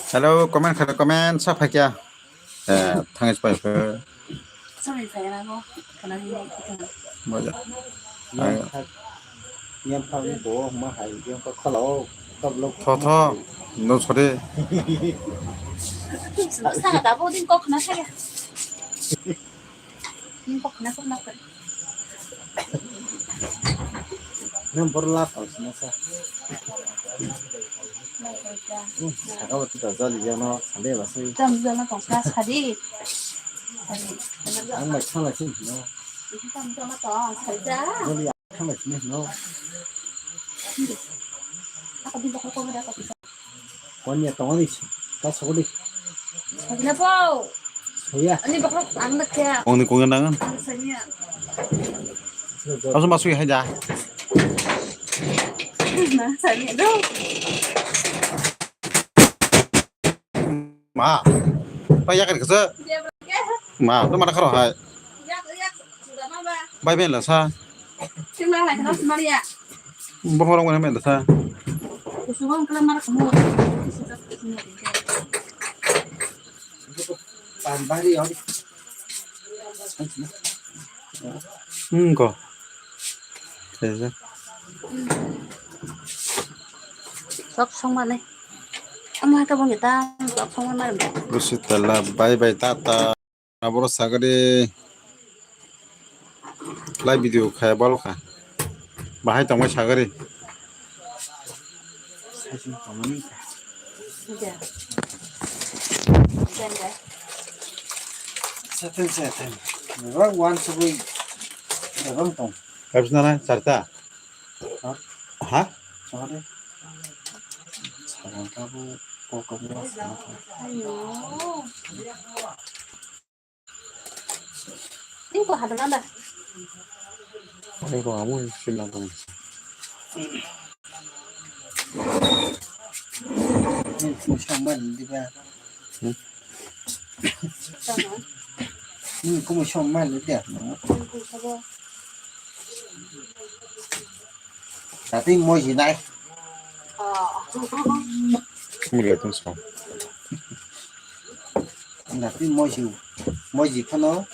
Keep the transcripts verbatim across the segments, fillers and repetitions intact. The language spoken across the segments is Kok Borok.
Hello, comment khato, comment sa phai kya? Eh, thangis pai phe. Sorry, phai na go. Kana ni mo kita. Boja. Yang thak, yang thak ni bo ma hai, yang ko khalo, kab lo. Tho, tho. No, sorry. Sa ta bo din kok na sa ya. Nini kok khna kok nakha. Nang borok lak tong sina sa. Hmm, saka bo tita jali jano sade ba sui. Tam jano tong sa sadi. Ang bai thang lai sini no. Tam jano tong sa ja. Jali ang thang lai sini no. Ako di bakal ko da ko. Konya tongani ta sokodi. Sagna po. Soya. Ani bakrok ang na kya. Ongni kongya nangan. Ang sanya. Aso masuk ya haja. Na sanya do. Ma. Pa ya kan kasa. Ma, tu mana karo hai. Yak yak sudah ma ba. Bai ben la sa. Sing lang lai kana sumariya. Bohorong mana men da sa. Kusugang kala mar kamu. Pan bari ori. Hmm ko. Sok song mana? Ama ka bong kita sok song mana? Busi tala bye bye tata. Aboro sagari live video khaya bal kha. Bahai tongmai sagari. Satin satin. Bebak wan sugui. Bebak tong. Habis nana charta. Ha? Sorry. Sarang kabu kokam. Ayo. Ini kok ada nada? Ini kok kamu sih nonton? Ini kok sama di ba? Hmm? Ini kok sama di ba? Tapi mau jinai. Mula tong so. Napi moji, moji phano.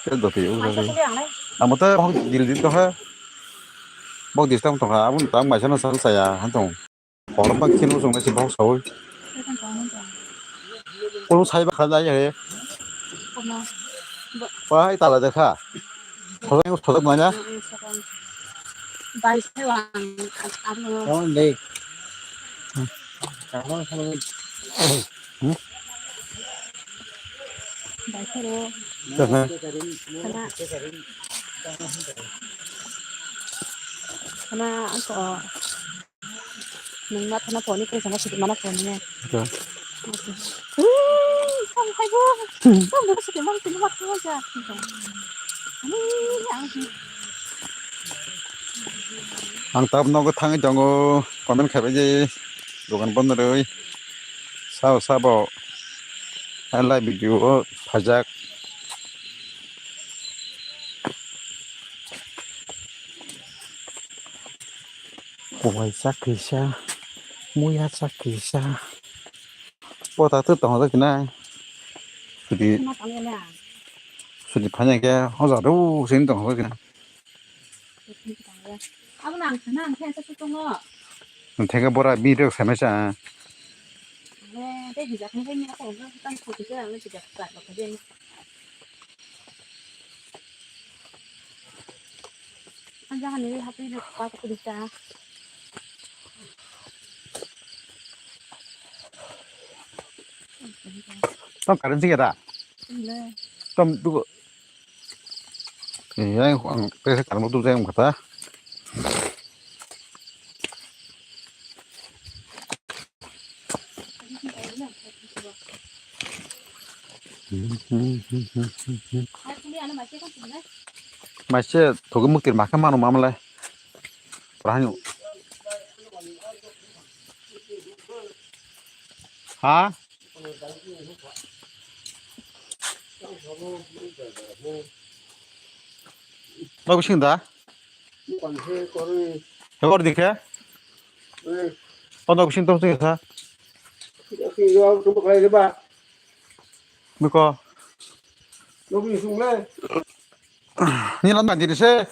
Khe doti o jaga. Amo te hok dil dil to he. Bok disturb tong kha, aboni tang mai sano sal saya han tong. Korom bang khin usung nasi bok sawi. Kono sai ba kha jai he. Wah, tala jakha. Thojak, thojak nanya. Kawan deh. Kawan sama. Hmm? Baikoro. Jaha. Kana. Kana angko. Nung ma thana phone khe sana sidi mana phone ne. Acha. Sam khai bo. Sam bo sidi mana sidi ma thana ja. Ani ang. Ang tab nogo thangwi tongo, comment khaibai je, dogan bondo rwi, sao sabo, live video o phaijak. Kubai chak kisa, muya chak kisa, pota tu tong jak nai, sudi, sudi phanya khe hoja rw sini tong jak nai. Abo nang sana ang khe sa tongo. Ang theke bora bi rok sama sa. Ang le tei bijak ni khe ni ako ang tang ko kisa ang le bijak ka ko kisa. Ang jahan ni happy rok pa ko kisa. Tom currency kira. Tom tu. Iya, ang pesa kan mutu saya kata. Maise thogo muktir makha mano mamle. Prahanyo. Ha? Bagus sih dah. Hewar dikhe. Ono kusin tong sing sa. Biko. Ni lam nanti se.